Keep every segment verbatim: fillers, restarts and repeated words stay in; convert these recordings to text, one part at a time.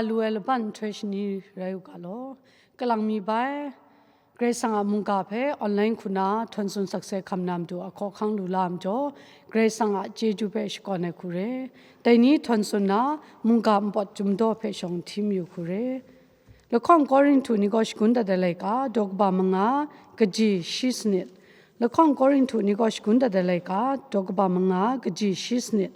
Lu ai laban nhtoi shani rai u ga law. Kalang mi bai, Karai Kasang a mungga hpe online hku na htawn tsun sakse hkam na matu a hkawhkang lu la ai majaw, Karai Kasang a chyeju hpe shakawn ai hku re. Dai ni htawn tsun na mungga npawt chyum daw hpe shawng htim yu hku re. Lahkawng Korinhtu ni kaw shagun dat ai laika, daw kaba manga, kaji shi sanit. Lahkawng Korinhtu ni kaw shagun dat ai laika, daw kaba manga, kaji shi sanit.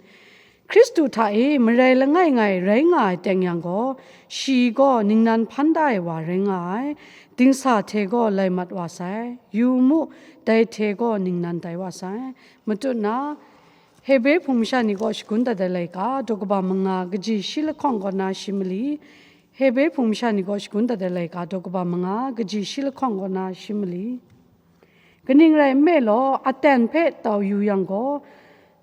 Hkristu hta e marai langai ngai rai nga ai teng yang gaw, shi gaw ningnan hpan da ai wa rai nga ai, dingsa hte gaw lai mat wa sai, yu mu, dai hte gaw ningnan tai wa sai. Matut na, Hebre hpung masha ni kaw shagun dat ai laika, daw kaba manga, kaji shi lahkawng kaw na shi mali, Hebre hpung masha ni kaw shagun dat ai laika, daw kaba manga, kaji shi lahkawng kaw na shi mali. Kaning rai nme law, aten hpe tau yu yang gaw,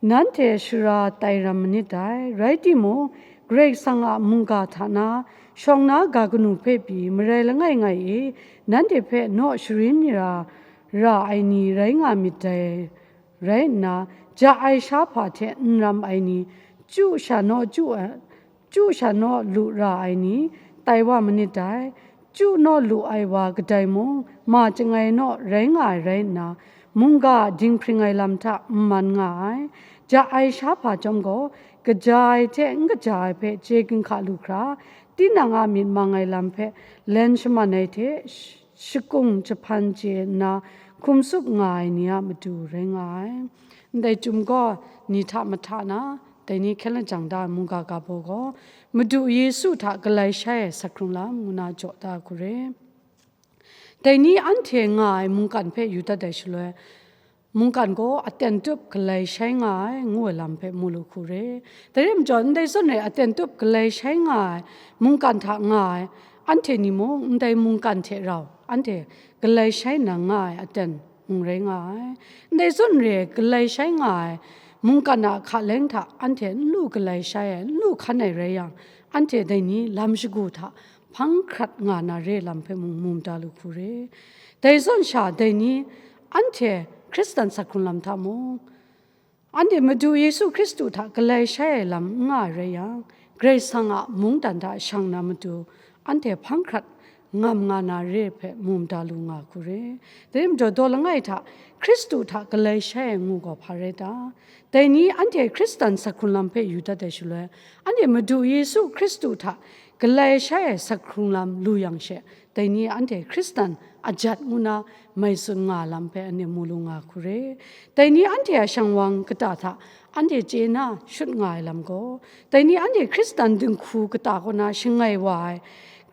nanhte shara tai ram manit dai, rai timung, Karai Kasang a mungga hta na, shawng na ga kanu hpe pyi, marai langai ngai e, nanhte hpe naw sharin mara ra ai ni rai nga myit dai rai nna, ja ai sha hpa hte n ram ai ni, chyu sha naw chyu ai, chyu sha naw lu ra ai ni, tai wa manit dai. Chyu naw lu ai wa kadai mung, ma chyangai naw rai nga ai rai nna, mungga a dinghpring ai lam hta n man nga ai. Ja ai sha hpa chyawm gaw, kaja ai hte n kaja ai hpe chye ginhka lu hkra, tinang a myit mang ai lam hpe len shaman ai hte, sh- shakung jahpan chye nna hkum tsup nga ai ni a matu rai nga ai. Ndai chyum gaw ni hta mahta na, dai ni hkyen lajang da ai mungga ga baw gaw, Madu Yesu hta galai shai ai sak hkrung lam ngu na jaw da hku re. Dai ni anhte nga ai mungkan hpe yu dat ai shaloi, mungkan gaw aten tup galai shai nga ai, ngu ai lam hpe mu lu hku re. Dai rai majaw, ndai zawn re aten tup galai shai nga ai mungkan hta nga ai, anhte ni mung ndai mungkan hte rau anhte galai shai nna nga ai aten mung rai nga ai. Ndai zawn re galai shai nga ai mungkan a hka leng hta anhte n lu galai shai ai, n lu hkan ai rai yang, anhte dai ni lam shagu hta hpang hkrat nga na re lam hpe mung mu mada lu hku re. Dai zawn sha, dai ni anhte Hkristan sak hkrung lam hta mung, anhte Madu Yesu Hkristu hta galai shai ai lam n nga ai rai yang, Karai Kasang a mungdan hta shang na matu, anhte hpang hkrat ngam nga na re hpe mu mada lu nga hku re. Dai majaw, daw langai hta Hkristu hta galai shai ai ngu gaw hpa rai ta? Dai ni anhte Hkristan sak hkrung lam hpe yu dat ai shaloi, anhte Madu Yesu Hkristu hta galai shai ai sak hkrung lam lu yang she, dai ni anhte Hkristan ajat ngu na mai tsun nga ai lam hpe anhte mu lu nga hku re. Dai ni anhte a shang wang kata hta anhte chye na shut nga ai lam gaw, dai ni anhte Hkristan dinghku kata kaw na shangai wa ai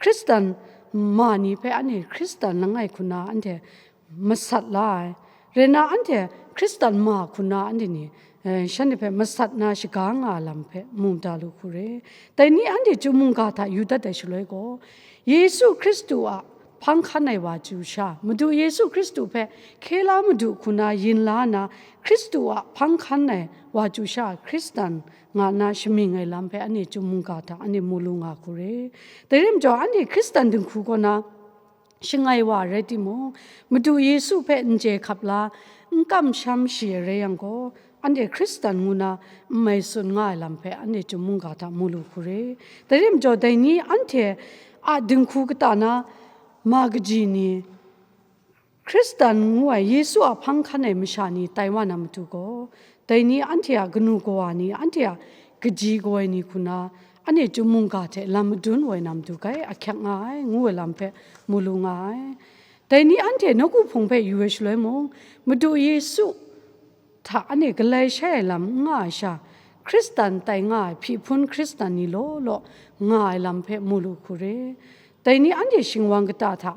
Hkristan ma ni hpe anhte Hkristan langai hku na anhte masat la ai, rai nna anhte Hkristan ma hku na anhte ni, eh, shanhte hpe masat na shaga nga ai lam hpe mu mada lu hku re. Dai ni anhte chyum mungga hta yu dat ai shaloi gaw, Yesu Hkristu a hpang hkan ai wa chyu sha, Madu Yesu Hkristu hpe hkye la Madu hku na yin la nna, Hkristu a hpang hkan ai wa chyu sha Hkristan nga na shamying ai lam hpe anhte chyum mungga hta anhte mu lu nga hku re. Dai rai majaw, anhte Hkristan dinghku kaw na shangai wa rai timung, Madu Yesu hpe n chye hkap la, n kamsham shi ai rai yang gaw, anhte Hkristan ngu na n mai tsun nga ai lam hpe anhte chyum mungga hta mu lu hku re. Dai rai majaw, dai ni anhte a dinghku kata na ma kaji ni, Hkristan ngu ai Yesu a hpang hkan ai masha ni tai wa na matu gaw, dai ni anhte a kanu kawa ni, anhte a kaji kaw ai ni hku na, anhte chyum mungga hte lam madun woi na matu gai ahkyak nga ai, ngu ai lam hpe mu lu nga ai. Dai ni anhte nawku hpung hpe yu ai shaloi mung, Madu Yesu hta anhte galai shai ai lam n nga ai sha, Hkristan tai nga ai hpyi hpun Hkristan ni law law nga ai lam hpe mu lu hku re. Dai ni anhte shingwang kata hta,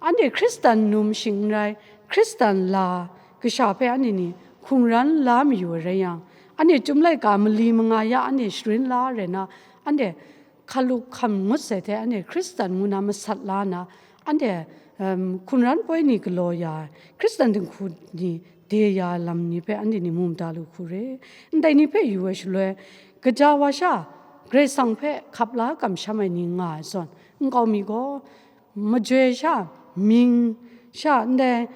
anhte Hkristan num shing n rai, Hkristan la kasha hpe anhte ni hkungran la mayu ai rai yang, anhte chyum laika mali manga ya anhte sharin la rai na, anhte hkalup hkam ngut sai hte anhte Hkristan ngu na masat la na, anhte, em, hkungran poi ni galaw ya ai, Hkristan dinghku ni de ya ai lam ni hpe anhte ni mu mada lu hku re. Ndai ni hpe yu ai shaloi, kaja wa sha Karai Kasang hpe hkap la kamsham ai ni nga ai zawn, nkau mi gaw, majoi sha, mying sha, ndai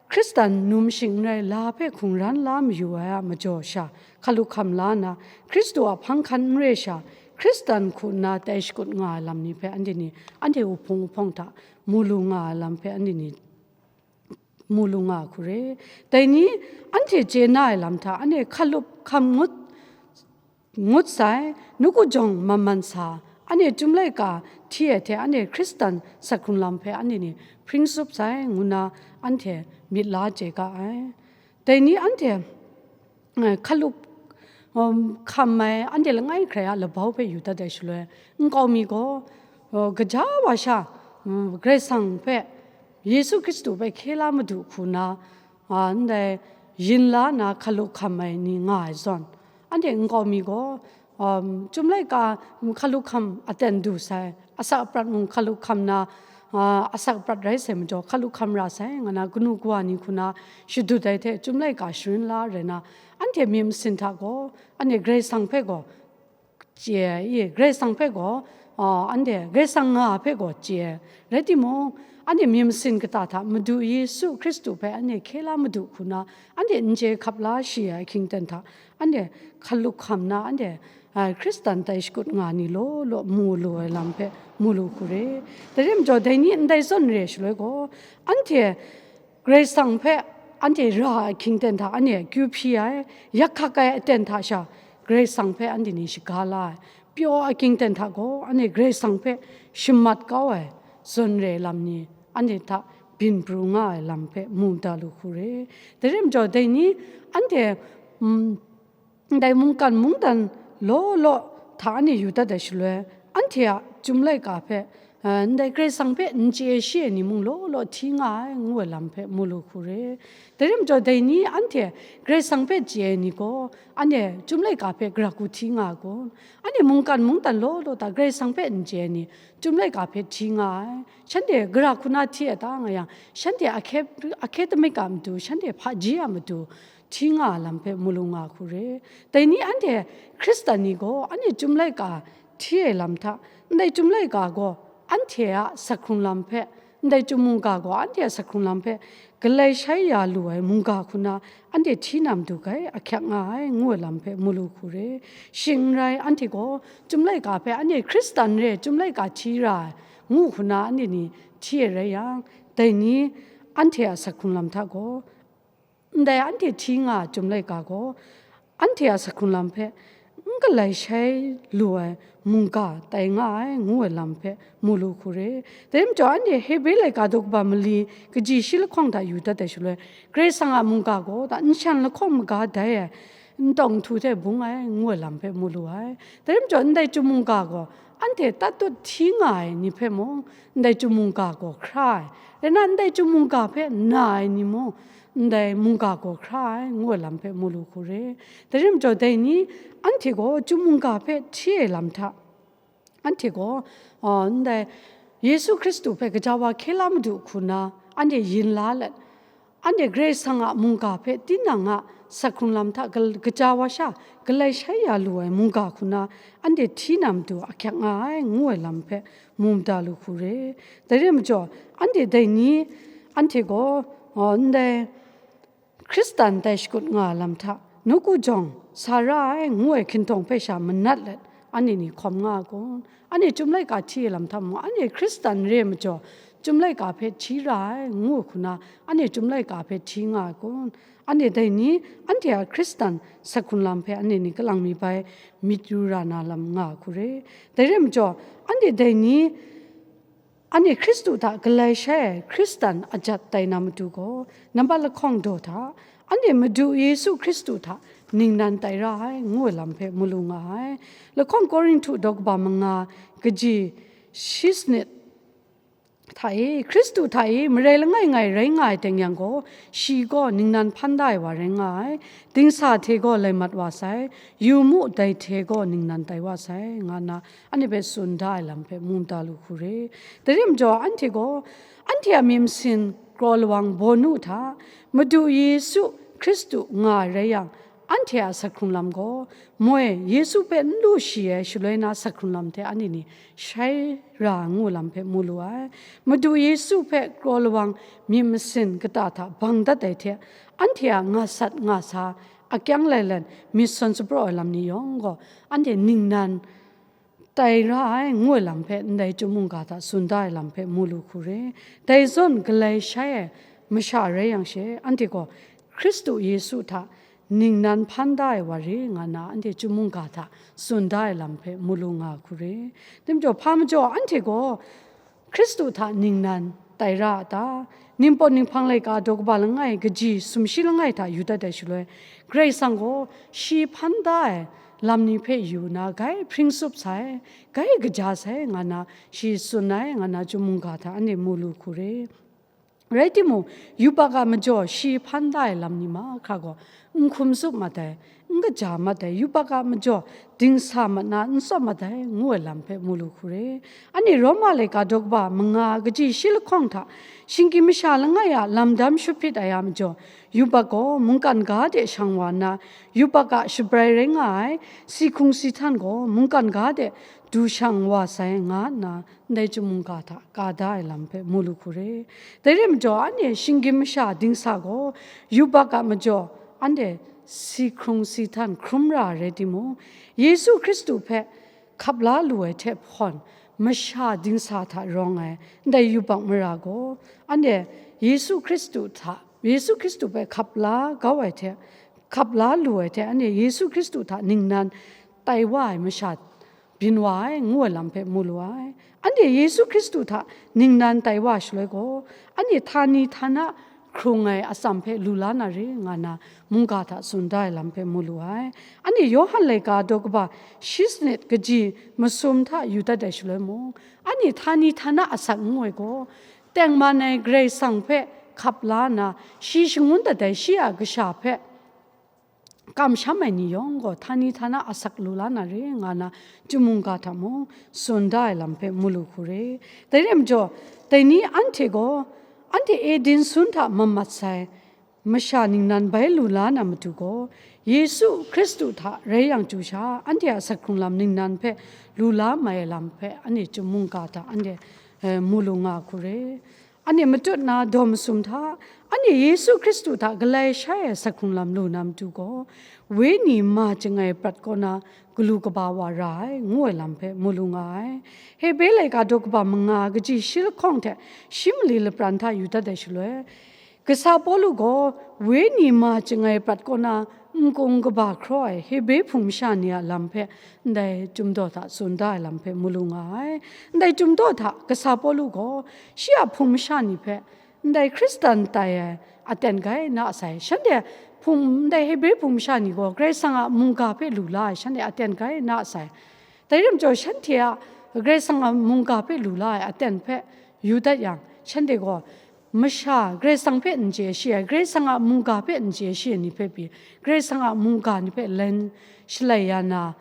Hkristan num shing n rai, la hpe hkungran la mayu ai a majaw sha, hkalup hkam la nna, Hkristu a hpang hkan n re sha, Hkristan hku nna tai shakut nga ai lam ni hpe anhte ni, anhte wuhpung wuhpawng hta mu lu nga ai lam hpe anhte ni mu lu nga hku re. Dai ni anhte chye na ai lam hta, anhte hkalup hkam ngut, ngut sai, nawku jawng man man sa, anhte Chyum laika hti ai hte anhte Hkristan sak hkrung lam hpe anhte ni hpring tsup sai, ngu nna anhte myit la chye ga ai. Dai ni anhte, eh, hkalup, um, hkam ai, anhte langai hkrai a labau hpe yu dat ai shaloi, nkau mi gaw, uh, gaja wa sha, um, Karai Kasang hpe, Yesu Hkristu hpe hkye la madu hku nna, a, ndai yin la na hkalup hkam ai ni nga ai zawn, anhte nkau mi gaw, um, Chyum laika hkalup hkam aten du sai, asak aprat mung hkalup hkam na, a, asak aprat rai sai majaw, hkalup hkam ra sai, nga na kanu kawa ni hku na shadut ai hte Chyum laika sharin la rai na, anhte myit masin hta gaw, anhte Karai Kasang hpe gaw chye ai, Karai Kasang hpe gaw, a, anhte Karai Kasang nga hpe gaw chye ai. Rai timung, anhte myit masin kata hta Madu Yesu Hkristu hpe anhte hkye la madu hku na, anhte n chye hkap la shi ai ahkying ten hta, anhte hkalup hkam na, anhte, a, Hkristan tai shakut nga ni law law mu lu ai lam hpe mu lu hku re. Dai rai majaw, dai ni ndai zawn re ai shaloi gaw, anhte Karai Kasang hpe anhte ra ai ahkying ten hta anhte akyu hpyi ai, yak hkak ai aten hta sha Karai Kasang hpe anhte ni shaga la ai, pyaw ahkying ten hta gaw anhte Karai Kasang hpe shamat kau ai zawn re ai lam ni anhte hta byin pru nga ai lam hpe mu mada lu hku re. Dai rai majaw, dai ni anhte, mm, ndai mungkan mungdan law law hta anhte yu dat ai shaloi, anhte a Chyum laika hpe, eh, ndai Karai Kasang hpe n chye shi ai ni mung law law hti nga ai, ngu ai lam hpe mu lu hku re. Dai rai majaw, dai ni anhte Karai Kasang hpe chye ai ni gaw, anhte Chyum laika hpe gara hku hti nga ai kun? Anhte mungkan mungdan law law hta Karai Kasang hpe n chye ai ni, Chyum laika hpe hti nga ai. Shanhte gara hku na hti ai ta nga yang, shanhte ahkye, ahkye tamik a matu, shanhte hpaji a matu, hti nga ai lam hpe mu lu nga hku re. Dai ni anhte Hkristan ni gaw anhte Chyum laika hti ai lam hta, ndai Chyum laika gaw anhte a sak hkrung lam hpe, ndai Chyum mungga gaw anhte a sak hkrung lam hpe galai shai ya lu ai mungga hku na anhte hti na matu hkai ahkyak nga ai, ngu ai lam hpe mu lu hku re. Shing n rai, anhte gaw Chyum laika hpe anhte Hkristan re ai Chyum laika hti ra ai, ngu hku na anhte ni hti ai rai yang, dai ni anhte a sak hkrung lam hta gaw, ndai anhte hti nga ai Chyum laika gaw, anhte a sak hkrung lam hpe n galai shai lu ai mungga tai nga ai, ngu ai lam hpe mu lu hku re. Dai majaw, anhte Hebre laika daw kaba mali kaji shi lahkawng hta yu dat ai shaloi, Karai Kasang a mungga gaw ta nshan lahkawng maga dai ai, ntawng nhtu hte bung ai, ngu ai lam hpe mu lu ai. Dai majaw, ndai Chyum mungga gaw anhte tatut hti nga ai ni hpe mung, ndai Chyum mungga gaw hkra ai, rai nna, ndai Chyum mungga hpe na ai ni mung, ndai mungga gaw hkra ai, ngu ai lam hpe mu lu hku re. Dai rai majaw, dai ni anhte gaw Chyum mungga hpe hti ai lam hta, anhte gaw, a, ndai Yesu Hkristu hpe gaja wa hkye la madu hku na, anhte yin la let, anhte Karai Kasang a mungga hpe tinang a sak hkrung lam hta gal-, gaja wa sha galai shai ya lu ai mungga hku na, anhte hti na matu ahkyak nga ai, ngu ai lam hpe mu mada lu hku re. Dai rai majaw, anhte dai ni, anhte gaw, a, ndai Hkristan tai shakut nga ai lam hta, nawku jawng sa ra ai, ngu ai hkintawng hpe sha manat let, anhte ni hkawm nga ai kun? Anhte Chyum laika hti ai lam hta mung, anhte Hkristan re ai majaw, Chyum laika hpe hti ra ai, ngu ai hku na, anhte Chyum laika hpe hti nga ai kun? Anhte dai ni, anhte a Hkristan sak hkrung lam hpe anhte ni kalang mi bai myit yu ra na lam nga ai hku re. Dai rai majaw, anhte dai ni, anhte Hkristu hta galai shai ai Hkristan ajat tai na matu gaw, nambat lahkawng daw hta, anhte Madu Yesu Hkristu hta ningnan tai ra ai, ngu ai lam hpe mu lu nga ai. Lahkawng Korinhtu daw kaba manga kaji shi sanit hta e, Hkristu hta e marai langai ngai rai nga ai teng yang gaw, shi gaw ningnan hpan da ai wa rai nga ai, dingsa hte gaw lai mat wa sai, yu mu, dai hte gaw ningnan tai wa sai, nga nna anhte hpe tsun da ai lam hpe mu mada lu hku re. Dai rai majaw, anhte gaw anhte a myit masin kraw lawang bawnu hta Madu Yesu Hkristu nga ai rai yang, anhte a sak hkrung lam gaw, moi, Yesu hpe n lu shi ai shaloi na sak hkrung lam hte anhte ni shai ra ngu lam hpe mu lu ai. Madu Yesu hpe kraw lawang myit masin kata hta bang dat ai hte, anhte a nga sat nga sa akyang lailan myit sawn shapraw ai lam ni yawng gaw, anhte ningnan tai ra ai ngu ai lam hpe ndai chyum mungga hta tsun da ai lam hpe mu lu hku re. Dai zawn galai shai ai masha rai yang she, anhte gaw Hkristu Yesu hta ningnan hpan da ai wa re nga na, anhte chyum mungga hta tsun da ai lam hpe mu lu nga hku re. Dai majaw, hpa majaw anhte gaw Hkristu hta ningnan tai ra a ta? Ningpawt ninghpang laika daw kaba langai, kaji sumshi langai hta yu dat ai shaloi, Karai Kasang gaw shi hpan da ai lam ni hpe yu nna, gai hpring tsup sai, gai kaja sai, nga na shi tsun ai, nga na chyum mungga hta anhte mu lu hku re. Rai timung, yubak a majaw shi hpan da ai lam ni mahkra gaw n hkum tsup mat ai, n kaja mat ai, yubak a majaw dingsa mat na n tsawp mat ai, ngu ai lam hpe mu lu hku re. Anhte Roma laika daw kaba manga kaji shi lahkawng hta, shinggyim masha langai a lamdam shut hpyit ai a majaw, yubak gaw mungkan ga de shang wa nna, yubak a shabrai rai nga ai, si hkrung si htan gaw mungkan ga de du shang wa sai, nga nna ndai chyum mungga hta ka da ai lam hpe mu lu hku re. Dai rai majaw, anhte shinggyim masha dingsa gaw yubak a majaw anhte si hkrung si htan hkrum ra ai rai timung, Yesu Hkristu hpe hkap la lu ai hte hpawn, masha dingsa hta rawng ai ndai yubak mara gaw, anhte Yesu Hkristu hta, Yesu Hkristu hpe hkap la kau ai hte, hkap la lu ai hte, anhte Yesu Hkristu hta ningnan tai wa ai masha byin wa ai, ngu ai lam hpe mu lu ai. Anhte Yesu Hkristu hta ningnan tai wa shaloi gaw, anhte htani htana hkrung ai atsam hpe lu la na re, nga na mungga hta tsun da ai lam hpe mu lu ai. Anhte Yawhan laika daw kaba shi sanit kaji masum hta yu dat ai shaloi mung, anhte htani htana asak n ngoi gaw, tengman ai Karai Kasang hpe hkap la nna, shi shangun dat ai shi a kasha hpe kamsham ai ni yawng gaw, htani htana asak lu la na re, nga na chyum mungga hta mung tsun da ai lam hpe mu lu hku re. Dai rai majaw, dai ni anhte gaw, anhte Eden sun hta mamat sai masha ningnan bai lu la na matu gaw, Yesu Hkristu hta rai yang chyu sha, anhte a asak hkrung lam ningnan hpe lu la mai ai lam hpe, anhte chyum mungga hta anhte, eh, mu lu nga hku re. Anhte matut na daw masum hta, anhte Yesu Hkristu hta galai shai ai asak hkrung lam lu na matu gaw, wenyi ma chyangai prat kaw na galu kaba wa ra ai, ngu ai lam hpe mu lu nga ai. Hebre laika daw kaba manga kaji shi lahkawng hte shi mali lapran hta yu dat ai shaloi, kasa Pawlu gaw wenyi ma chyangai prat kaw na nkung kaba hkraw ai Hebre hpung masha ni a lam hpe ndai Chyum Daw hta tsun da ai lam hpe mu lu nga ai. Ndai Chyum Daw hta kasa Pawlu gaw shi a hpung masha ni hpe ndai Hkristan tai ai aten gai na sai, shanhte hpung, ndai Hebre hpung masha ni gaw Karai Kasang a mungga hpe lu la ai shanhte aten gai na sai. Dai rai majaw, shanhte a Karai Kasang a mungga hpe lu la ai aten hpe yu dat yang, shanhte gaw masha Karai Kasang hpe n chye shi ai, Karai Kasang a mungga hpe n chye shi ai ni hpe pyi, Karai Kasang a mungga ni hpe len shalai ya na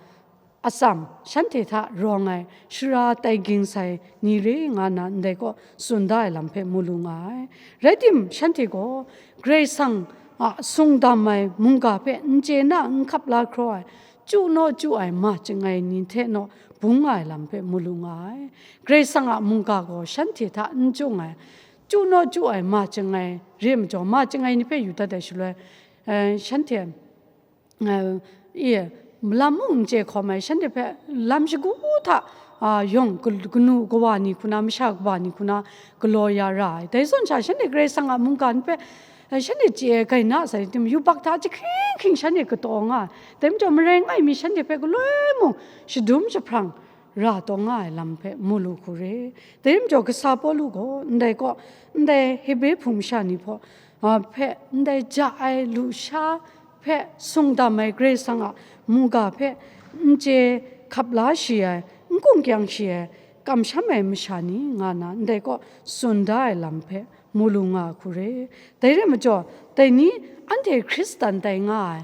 atsam, shanhte hta rawng ai sara tai ging sai ni re nga na ndai kaw tsun da ai lam hpe mu lu nga ai. Rai tim, shanhte gaw Karai Kasang a sungdam ai mungga hpe n chye na n hkap la hkraw ai, chyu naw chyu ai ma chyangai ni hte naw bung nga ai lam hpe mu lu nga ai. Karai Kasang a mungga gaw shanhte hta n chyung ai, chyu naw chyu ai ma chyangai re majaw, ma chyangai ni hpe yu dat ai shaloi, eh, shanhte, eh, e, lam mung n chye hkawm ai, shanhte hpe lam shagu hta, ah, yawng ka-, kanu kawa ni hku na, masha kawa ni hku na galaw ya ra ai. Dai zawn sha, shanhte Karai Kasang a mungga ni hpe, eh, shanhte chye ai gai na sai tim, yubak hta jahkying hkying shanhte kataw nga ai. Dai majaw, marai langai mi shanhte hpe galoi mung shadum jahprang ra taw nga ai lam hpe mu lu hku re. Dai majaw, kasa Pawlu gaw ndai kaw, ndai Hebre hpung masha ni hpaw, ah, hpe, ndai ja ai lusha hpe sungdam ai Karai Kasang a mungga hpe n chye hkap la shi ai, n kungkyang shi ai, kamsham ai masha ni nga na ndai kaw tsun da ai lam hpe mu lu nga hku re. Dai rai majaw, dai ni anhte Hkristan tai nga ai,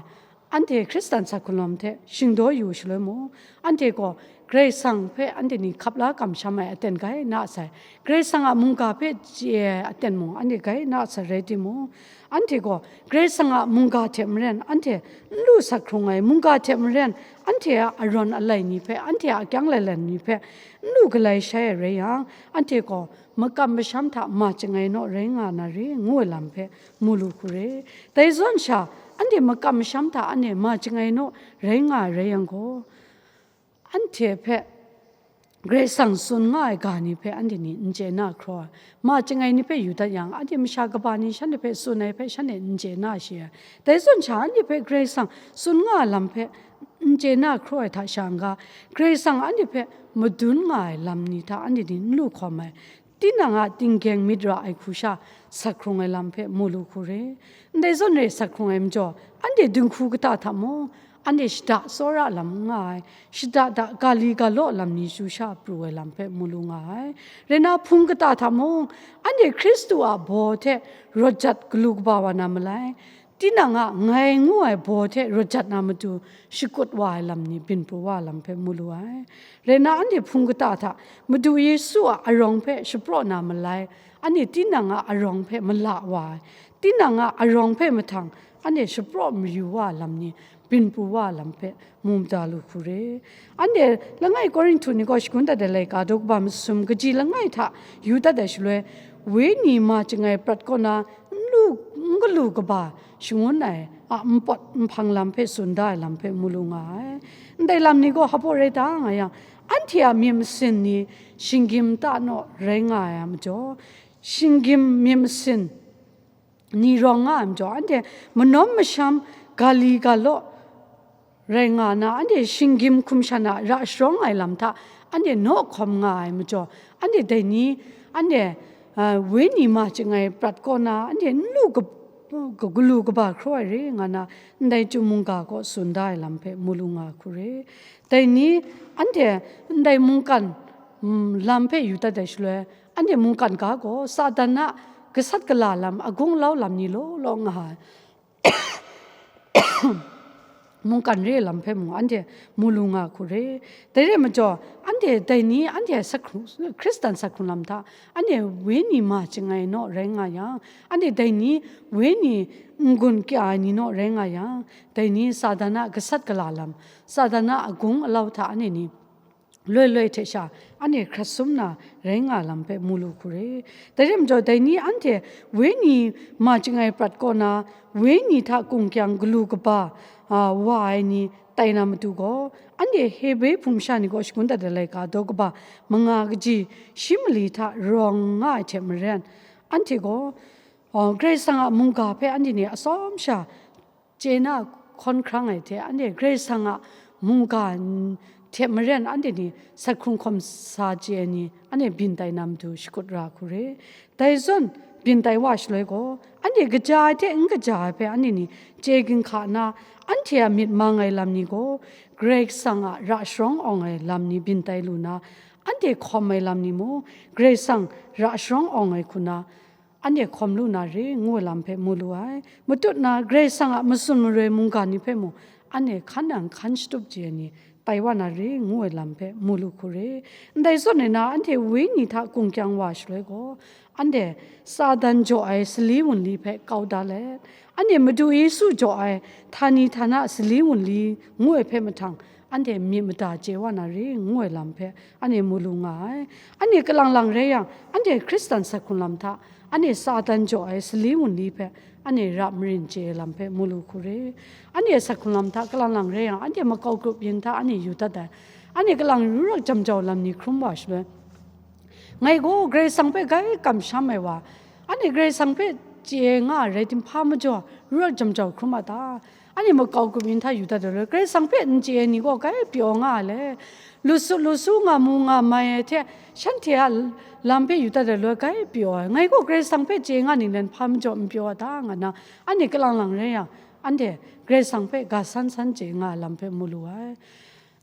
anhte Hkristan sa hkrung lam hte shingdaw yu shaloi mung, anhte gaw Karai Kasang hpe anhte ni hkap la kamsham ai aten gai na sai, Karai Kasang a mungga hpe chye ai aten mung anhte gai na sai rai timung, anhte gaw Karai Kasang a mungga hte maren, anhte n lu sa hkrung ai mungga hte maren, anhte a arawn alai ni hpe, anhte a akyang lailan ni hpe n lu galai shai ai rai yang, anhte gaw makam masham hta ma chyangai naw rai nga na re, ngu ai lam hpe mu lu hku re. Dai zawn sha, anhte makam masham hta anhte ma chyangai naw rai nga ai rai yang gaw, anhte hpe Karai Kasang tsun nga ai ga ni hpe anhte ni n chye na hkraw ai. Ma chyangai ni hpe yu dat yang, anhte masha kaba ni shanhte hpe tsun ai hpe shanhte n chye na shi ai. Dai zawn sha, anhte hpe Karai Kasang tsun nga ai lam hpe n chye na hkraw ai hta sha n ga, Karai Kasang anhte hpe madun nga ai lam ni hta anhte ni n lu hkawm ai. Tinang a tinggyeng myit ra ai hku sha, sat hkrung ai lam hpe mu lu hku re. Ndai zawn re sat hkrung ai majaw, anhte dinghku kata hta mung, anhte shada tsawra lam n nga ai, shada da ga li ga law lam ni chyu sha pru ai lam hpe mu lu nga ai. Rai na, hpung kata hta mung, anhte Hkristu a baw hte rawt jat galu kaba wa na malai, tinang a ngai ngu ai baw hte rawt jat na matu shakut wa ai lam ni byin pru wa ai lam hpe mu lu ai. Rai na, anhte hpung kata hta Madu Yesu a arawng hpe shapraw na malai, anhte tinang a arawng hpe mala wa ai, tinang a arawng hpe mahtang anhte shapraw mayu wa ai lam ni byin pru wa ai lam hpe mu mada lu hku re. Anhte langai Korinhtu ni gaw shagun dat ai laika daw kaba masum kaji langai hta yu dat ai shaloi, wenyi ma chyangai prat kaw na n lu, n galu kaba shangun ai a npawt nhpang lam hpe tsun da ai lam hpe mu lu nga ai. Ndai lam ni gaw hpa rai ta nga yang, anhte a myit masin ni shinggyim ta naw rai nga ai a majaw, shinggyim myit masin ni rawng nga ai majaw, anhte manawm masham, ga li ga law rai nga na, anhte shinggyim hkum shan a ra sharawng ai lam hta anhte naw hkawm nga ai majaw, anhte dai ni, anhte, a, wenyi ma chyangai prat kaw na, anhte n lu kap-, ka-, galu kaba hkraw ai re nga na, ndai chyum mungga kaw tsun da ai lam hpe mu lu nga hku re. Dai ni, anhte ndai mungkan, mm, lam hpe yu dat ai shaloi, anhte mungkan ga gaw Satan a gasat gala lam, agung alau lam ni law law nga ai. Mungkan re ai lam hpe mung anhte mu lu nga hku re. Dai re ai majaw, anhte dai ni anhte sahkrung, Hkristan sahkrung lam hta, anhte wenyi ma chyangai naw rai nga yang, anhte dai ni wenyi n-gun kya ai ni naw rai nga yang, dai ni Satan a gasat gala lam, Satan a agung alau hta anhte ni loi loi hte sha anhte hkrat sum na rai nga lam hpe mu lu hku re. Dai re majaw, dai ni anhte wenyi ma chyangai prat kaw na, wenyi hta kungkyang galu kaba, a, wa ai ni tai na matu gaw, anhte Hebre hpung masha ni gaw shagun dat ai laika daw kaba manga kaji shi mali hta rawng nga ai hte maren, anhte gaw, a, Karai Kasang a mungga hpe anhte ni atsawm sha chye na hkawn hkrang ai hte, anhte Karai Kasang a mungga n-, hte maren anhte ni sahkrung hkawm sa chye ai ni, anhte byin tai na matu shakut ra hku re. Dai zawn byin tai wa shaloi gaw, anhte kaja ai hte n kaja ai hpe anhte ni chye ginhka nna, anhte a myit mang ai lam ni gaw, Karai Kasang a ra sharawng awng ai lam ni byin tai lu na, anhte hkawm ai lam ni mung, Karai Kasang ra sharawng awng ai hku na, anhte hkawm lu na re, ngu ai lam hpe mu lu ai. Matut na, Karai Kasang a matsun maroi mungga ni hpe mung, anhte hkan nang hkan shatup chye ai ni tai wa na re, ngu ai lam hpe mu lu hku re. Ndai zawn e na, anhte wenyi hta kungkyang wa shaloi gaw, anhte Satan jaw ai sali wunli hpe kau da let, anhte Madu Yesu jaw ai htani htana sali wunli ngu ai hpe mahtang, anhte myit mada chye wa na re, ngu ai lam hpe anhte mu lu nga ai. Anhte kalang lang rai yang, anhte Hkristan sahkrung lam hta, anhte Satan jaw ai sali wunli hpe, anhte ra marin chye ai lam hpe mu lu hku re. Anhte sahkrung lam hta kalang lang rai yang, anhte makau grup yin hta anhte yu dat ai. Anhte kalang ru rak jam jau lam ni hkrum wa shaloi, ngai gaw Karai Kasang hpe grai kamsham ai wa, anhte Karai Kasang hpe chye nga ai rai tim, hpa majaw ru rak jam jau hkrum a ta? Anhte makau grup yin hta yu dat ai loi, Karai Kasang hpe n chye ai ni gaw grai pyaw nga ai le, lu su, lu su nga mu nga mai ai hte, shanhte a lam hpe yu dat ai loi, grai pyaw ai. Ngai gaw Karai Kasang hpe chye nga ning len hpa majaw n pyaw a ta? Nga na, anhte kalang lang rai yang, anhte Karai Kasang hpe ga san san chye nga ai lam hpe mu lu ai.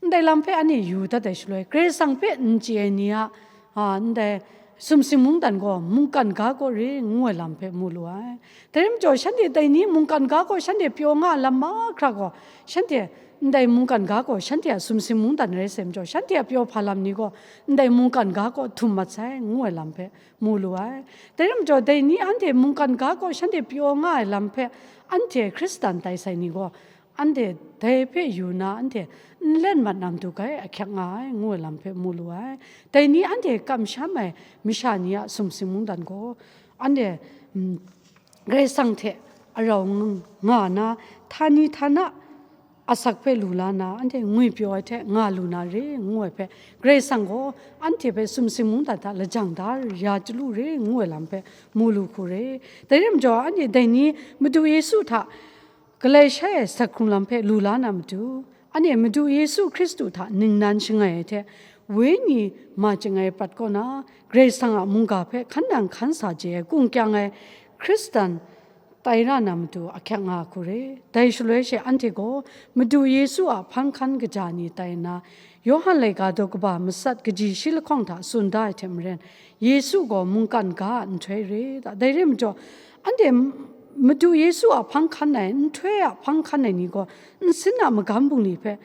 Ndai lam hpe anhte yu dat ai shaloi, Karai Kasang hpe n chye ai ni a, a, ndai sumsing mungdan gaw mungkan ga kaw re, ngu ai lam hpe mu lu ai. Dai rai majaw, shanhte dai ni mungkan ga kaw shanhte pyaw nga ai lam mahkra gaw, shanhte ndai mungkan ga gaw shanhte a sumsing mungdan rai sai majaw, shanhte a pyaw hpa lam ni gaw ndai mungkan ga kaw htum mat sai, ngu ai lam hpe mu lu ai. Dai rai majaw, dai ni anhte mungkan ga kaw shanhte pyaw nga ai lam hpe anhte Hkristan tai sai ni gaw, anhte dai hpe yu na, anhte n len mat na matu grai ahkyak nga ai, ngu ai lam hpe mu lu ai. Dai ni anhte kamsham ai masha ni a sumsing mungdan gaw, anhte, mm, Karai Kasang hte arau ng-, nga na, htani htana asak hpe lu la na, anhte ngwipyaw ai hte nga lu na re, ngu ai hpe, Karai Kasang gaw anhte hpe sumsing mungdan hta lajang da ya chyalu re, ngu ai lam hpe mu lu hku re. Dai rai majaw, anhte dai ni Madu Yesu hta galai shai ai asak hkrung lam hpe lu la na matu, anhte Madu Yesu Hkristu hta ningnan shangai ai hte, Wenyi ma chyangai prat kaw na, Karai Kasang a mungga hpe hkan nang hkan sa chye ai kung kyang ai Hkristan tai ra na matu ahkyak nga hku re. Dai shaloi she anhte gaw Madu Yesu a hpang hkan kaja ni tai nna, Yawhan laika daw kaba matsat kaji shi lahkawng hta tsun da ai hte maren, Yesu gaw mungkan ga a nhtoi re ta? Dai re majaw, anhte Madu Yesu a hpang hkan ai, nhtoi a hpang hkan ai ni gaw nsin a magam bungli hpe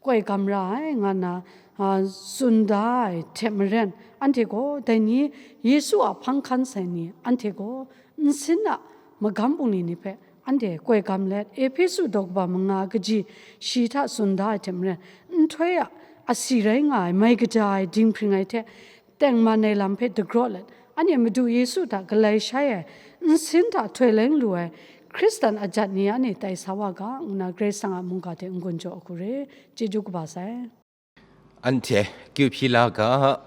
koi gam ra ai, nga nna, a, tsun da ai hte maren, anhte gaw dai ni Yesu a hpang hkan sai ni, anhte gaw nsin a magam bungli ni hpe anhte koi gam let, Ehpesu daw kaba manga kaji shi hta tsun da ai hte maren, nhtoi a asi rai nga ai, mai kaja ai, dinghpring ai hte tengman ai lam hpe dagraw let, anhte Madu Yesu hta galai shai ai, nsin hta htoi leng lu ai, Hkristan ajat ni anhte tai sa wa ga, ngu nna Karai Kasang a mungga hte n-gun jaw hku re. Chyeju kaba sai. Anhte kyu hpyi la ga.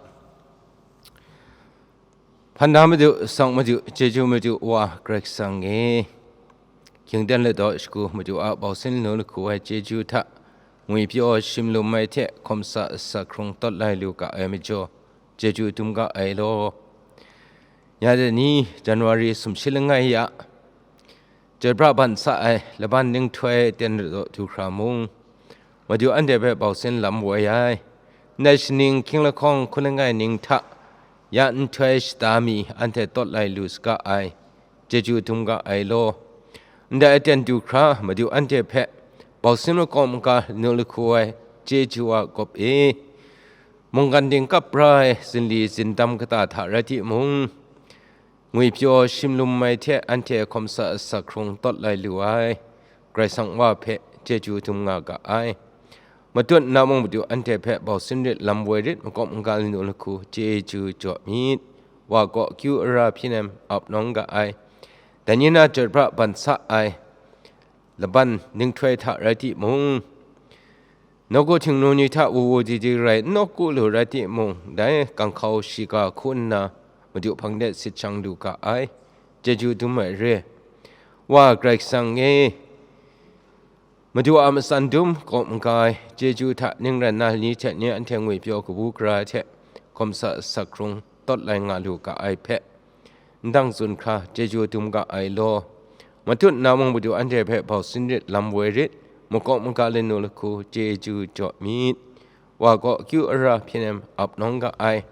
Hpan da Madu, tsawng Madu, chyeju Madu Wa Karai Kasang e, hkying ten ladaw shagu Madu a bausin lanu lahku ai chyeju hta, ngwipyaw shim lum ai hte hkawm sa asak hkrung tawt lai lu ga ai majaw, chyeju dum ga ai law. Ya dai ni, January sumshi langai ya, chyoi pra ban sa ai laban ninghtoi ten ladaw du hkra mung, Madu anhte hpe bausin lam woi ai. Ndai shaning hkying lahkawng hkun langai ning hta ya nhtoi shata mi anhte tawt lai lu saga ai, chyeju dum ga ai law. Ndai aten du hkra Madu anhte hpe bausin makawp maga lanu lahku ai chyeju a gawp e, mungkan dingkap pra ai zinli zindam kata hta rai timung, ngwipyaw shim lum ai hte anhte hkawm sa asak hkrung tawt lai lu ai Karai Kasang Wa hpe chyeju dum nga ga ai. Matut nna mung Madu anhte hpe bausin rit lam woi rit makawp maga lanu lahku chyeju jaw myit. Wa gaw akyu ara hpyi nem ap nawng ga ai. Dai ni na chyoi pra ban sa ai laban ninghtoi hta rai timung, nawku htingnu ni hta wu wu di di rai n nawku lu rai timung, dai ganghkau shiga hku nna Madu hpang de sit shang lu ga ai. Chyeju dum ai re. Wa Karai Kasang e, Madu a matsan dum makawp maga ai chyeju hta ning ran na ni hte ni anhte ngwipyaw kabu gara hte hkawm sa asak hkrung tawt lai nga lu ga ai hpe, ndang tsun hkra chyeju dum ga ai law. Matut nna mung Madu anhte hpe bausin rit lam woi rit, makawp maga lanu lahku chyeju jaw myit. Wa gaw akyu ara hpyi nem ap nawng ga ai.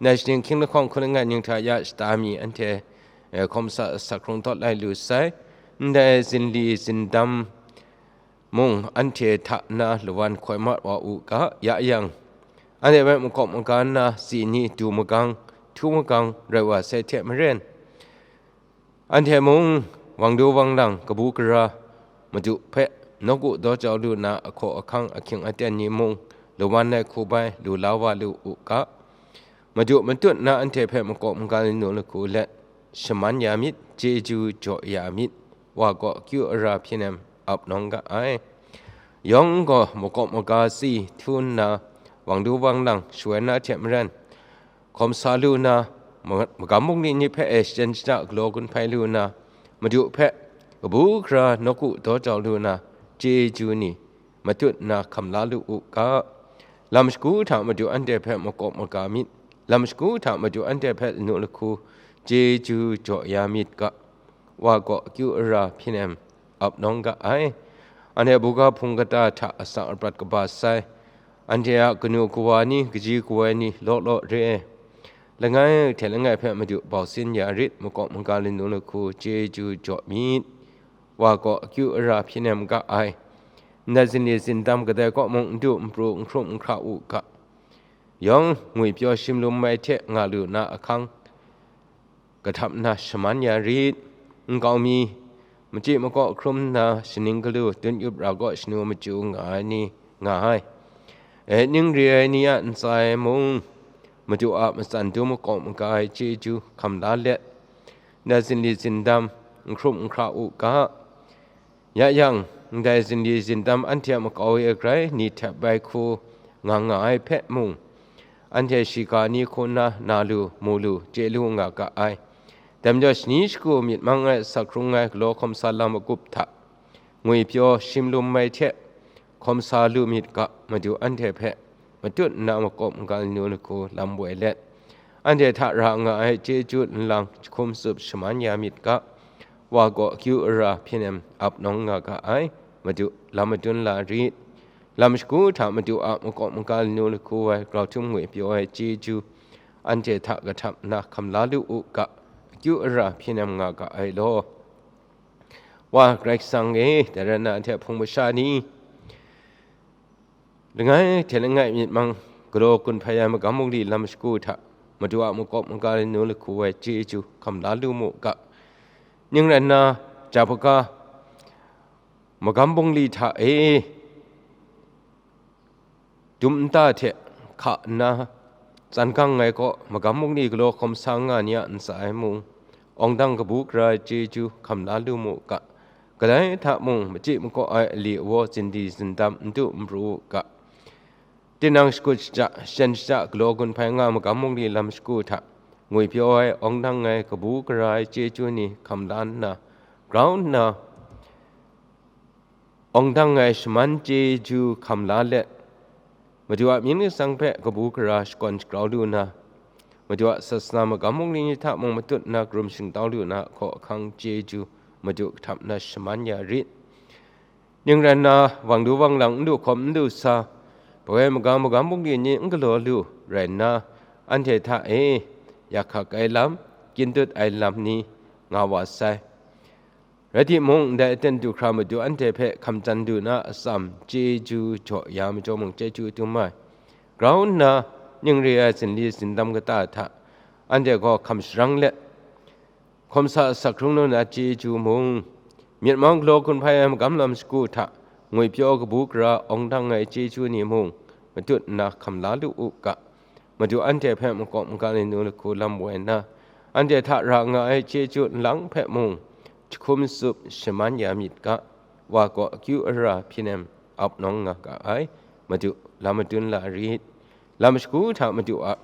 Ndai shaning hkying lahkawng hkun langai ning hta ya shata mi anhte, eh, hkawm sa asak hkrung tawt lai lu sai. Ndai zinli zindam mung anhte hta na lawan hkoi mat wa u ga, ya yang, anhte hpe makawp maga nna si ni du magang, htu magang rai wa sai hte maren, anhte mung wang du wang lang kabu gara Madu hpe nawku daw jau lu na ahkaw ahkang ahkying aten ni mung lawan ai hku bai lu la wa lu u ga. Madu matut na anhte hpe makawp maga lanu lahku let shaman ya myit, chyeju jaw ya myit, wa gaw akyu ara hpyi nem ap nawng ga ai. Yawng gaw makawp maga si htu nna wang du wang lang shawen na hte maren, hkawm sa lu na, ma-, magam bungli ni hpe e shachyen shata galaw gun hpai lu na, Madu hpe kabu gara nawku daw jau lu na, chyeju ni matut nna hkam la lu u ga. Lam shagu hta Madu anhte hpe makawp maga myit, lam shagu hta Madu anhte hpe lanu lahku chyeju jaw ya myit ga. Wa gaw akyu ara hpyi nem ap nawng ga ai. Anhte buga hpung kata hta asak aprat kaba sai, anhte a kanu kawa ni, kaji kawoi ni law law re ai. Langai hte langai hpe Madu bausin ya rit, makawp maga lanu lahku chyeju jaw myit. Wa gaw akyu ara hpyi nem ga ai. Ndai zinli zindam kadai kaw mung n du n pru n hkrum n hkra u ga. Yawng ngwipyaw shim lum ai hte nga lu na ahkang, kahtap nna shaman ya rit. Nkau mi, machyi makaw hkrum nna shaning galu dun yup ra kaw shanu machyu nga ai ni nga ai. E, ning re ai ni a ntsa e mung, Madu a matsan dum makawp maga ai chyeju hkam la let, na zinli zindam n hkrum n hkra u ga. Ya yang, ndai zinli zindam anhte a makau e grai ni htep bai hku nga nga ai hpe mung, anhte shiga ni hku nna na lu, mu lu, chye lu nga ga ai. Dai majaw, shani shagu myit mang ai, asak hkrung ai galaw hkawm sa lam magup hta ngwipyaw shim lum mai hte hkawm sa lu myit ga, Madu anhte hpe matut nna makawp maga lanu lahku lam woi let, anhte hta ra nga ai chyeju nlang jahkum tsup shaman ya myit ga, Wa gaw akyu ara hpyen em ap nawng nga ga ai, Madu, lam madun la rit. Lam shagu hta Madu a makawp maga lanu lahku ai grau htum ngwipyaw ai chyeju anhte hta kahtap nna hkam la lu u ga, akyu ara hpyen em nga ga ai law. Wa Karai Kasang e, dai rai nna, anhte hpung masha ni, langai hte langai myit mang galaw gun hpai ai magam bungli lam shagu hta Madu a makawp maga lanu lahku ai chyeju hkam la lu mu ga. Ning rai nna, jahpaga magam bungli hta e dum nta hte hka nna tsan gang ai kaw, magam bungli galaw hkawm sa nga ni a ntsa e mung, awng dang kabu gara ai chyeju hkam la lu mu ga, kadai hta mung machyi makaw ai ali awaw zindi zindam n du n pru u ga. Tinang shakut shaja, shan shaja galaw gun hpai nga magam bungli lam shagu hta ngwipyaw ai, awng dang ai, kabu gara ai chyeju ni hkam la nna, grau nna, awng dang ai shaman chyeju hkam la let, Madu a mying lasang hpe kabu gara shakawn shagrau lu na, Madu a sasana magam bungli ni hta mung matut nna karum shingtau lu na, hkaw ahkang chyeju Madu kahtap nna shaman ya rit. Ning rai nna, wang du wang lang n du hkawm n du sa, pawoi magang magam bungli ni n galaw lu rai nna, anhte hta e yak hkak ai lam, kyin dut ai lam ni nga wa sai. Rai timung, ndai aten du hkra Madu anhte hpe hkam chyan du na atsam chyeju jaw ya majaw mung, chyeju dum ai. Grau nna, ning re ai zinli zindam kata hta anhte gaw hkam sharang let, hkawm sa asak hkrung lu na chyeju mung, myit mang galaw gun hpai ai magam lam shagu hta ngwipyaw kabu gara awng dang ai chyeju ni mung, matut nna hkam la lu u ga. Madu anhte hpe makawp maga lanu lahku lam woi nna, anhte hta ra nga ai chyeju nlang hpe mung jahkum tsup shaman ya myit ga, Wa gaw akyu ara hpyen em ap nawng nga ga ai. Madu, lam madun la rit. Lam shagu hta Madu a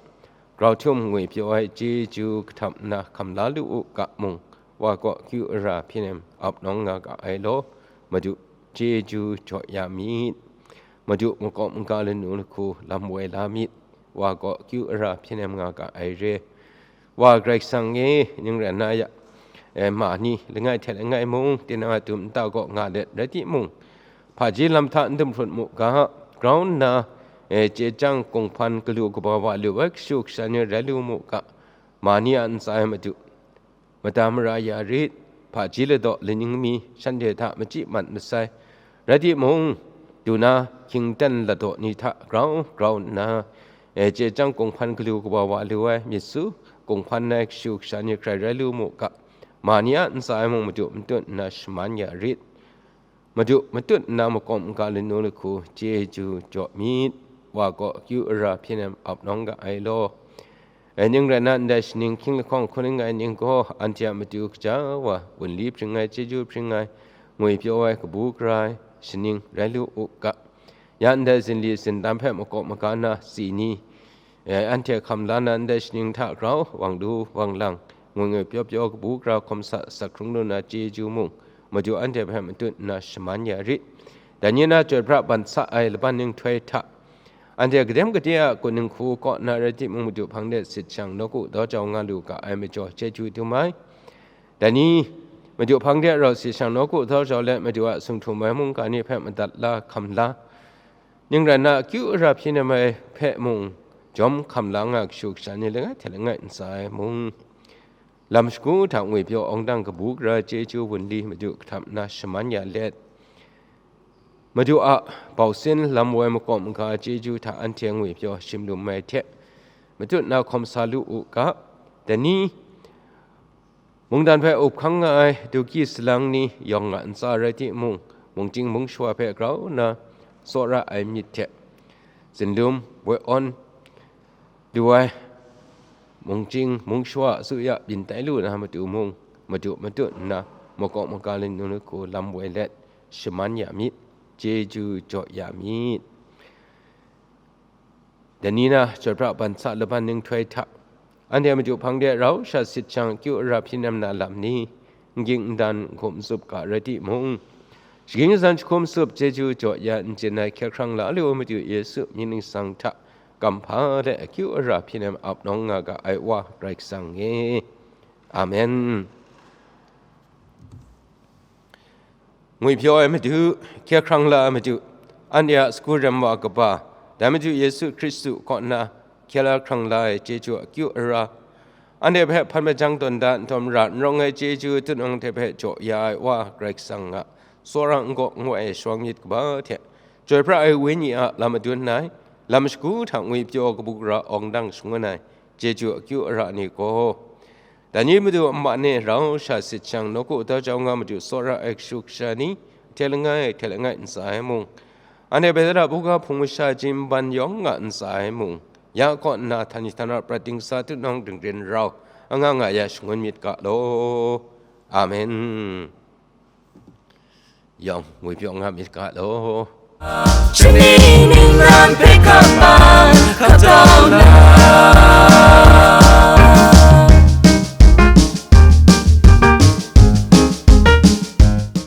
grau htum ngwipyaw ai chyeju kahtap nna hkam la lu u ga mung, Wa gaw akyu ara hpyen em ap nawng nga ga ai law, Madu, chyeju jaw ya myit. Madu, makawp maga lanu lahku lam woi la myit. Wa gaw akyu ara hpyen em nga ga ai re. Wa Karai Kasang e, ning rai nna ya, e, ma ni langai hte langai mung, tinang a dum nta gaw nga let rai timung, hpaji lam hta n dum hprut mu ga, grau nna, e, chye chyang kunghpan galu kaba wa lu ai kashu kasha ni rai lu mu ga, ma ni a ntsa e Madu, mada mara ya rit, hpaji ladaw laning mi shanhte hta machyi mat masai, rai timung, du na hkying ten ladaw ni hta grau grau nna, e, chye chyang kunghpan galu kaba wa lu ai, myit su kunghpan ai kashu kasha ni hkrai rai lu mu ga, ma ni a ntsa e mung Madu matut nna shaman ya rit. Madu, matut nna makawp maga lanu lahku chyeju jaw myit. Wa gaw akyu ara hpyen em ap nawng ga ai law. Dai ning rai nna, ndai shaning hkying lahkawng hkun ning ai ning gaw, anhte a matu kaja wa, wunli hpring ai, chyeju hpring ai, ngwipyaw ai, kabu gara ai shaning rai lu u ga. Ya ndai zinli zindam hpe makawp maga na si ni, e, anhte hkam la na ndai shaning hta grau, wang du, wang lang, ngwi ngwi pyaw pyaw, kabu gara hkawm sa, asak hkrung lu na chyeju mung, Madu anhte hpe matut nna shaman ya rit. Dai ni na chyoi pra ban sa ai laban nhtoi hta, anhte kadem kade a kunning hku kaw na rai timung, Madu hpang de sit shang nawku daw jau nga lu ga ai majaw, chyeju dum ai. Dai ni, Madu hpang de rau sit shang nawku daw jau let, Madu a sung htum ai mungga ni hpe madat la, hkam la, ning rai nna, akyu ara hpyi nem ai hpe mung, jawm hkam la nga kashu kasha ni langai hte langai ntsa ai mung, lam shagu hta ngwipyaw awng dang kabu gara chyeju wunli Madu kahtap nna shaman ya let, Madu a bausin lam woi makawp maga chyeju hta anhte ngwipyaw shim lum ai hte, matut na hkawm sa lu u ga. Dai ni, mungdan hpe up hkang nga ai dugyi salang ni yawng a ntsa rai timung, mungchying mungshawa hpe grau nna tsawra ai myit hte, zinlum woi awn lu ai mungchying mungshawa a tsuya byin tai lu na matu mung, Madu matut nna, makawp maga lanu lahku lam woi let, shaman ya myit, chyeju jaw ya myit. Dai ni na, chyoi pra ban sa laban nhtoi hta, anhte a matu hpang de rau sha sit jang, akyu ara hpyi nem na lam ni, n ging n dan, n hkum n tsup ga rai timung, shaging shazan jahkum tsup chyeju jaw ya n chyen ai hkye hkrang la ai wa Madu Yesu mying ningsang hta kamhpa let akyu ara hpyi nem ap nawng nga ga ai Wa Karai Kasang e. Amen. Ngwipyaw ai Madu, hkye hkrang la ai Madu, anhte a sagu rem wa kaba, dai Madu Yesu Hkristu kaw nna hkye la hkrang la ai chyeju akyu ara, anhte hpe hpan majang tawn da nhtawm ra n rawng ai chyeju tunawng hte hpe jaw ya ai Wa Karai Kasang a tsawra n gaw n wai ai shawng myit kaba hte, chyoi pra ai Wenyi a lam madun ai, lam shagu hta ngwipyaw kabu gara awng dang shangun ai chyeju akyu ara ni gaw, dai ni Madu a ma ni rau sha sit jang, nawku tau jau nga Madu tsawra ai kashu kasha ni, hte langai, hte langai ntsa ai mung, anhte hpe tara buga hpung masha jin ban yawng nga ntsa ai mung, ya kaw nna htan ni htan ra prat dingsa tunawng dingrin rau anga nga ya shangun myit ga law. Amen. Yawng ngwipyaw nga myit ga law. Chani ningnan hpe kaban kap taw na,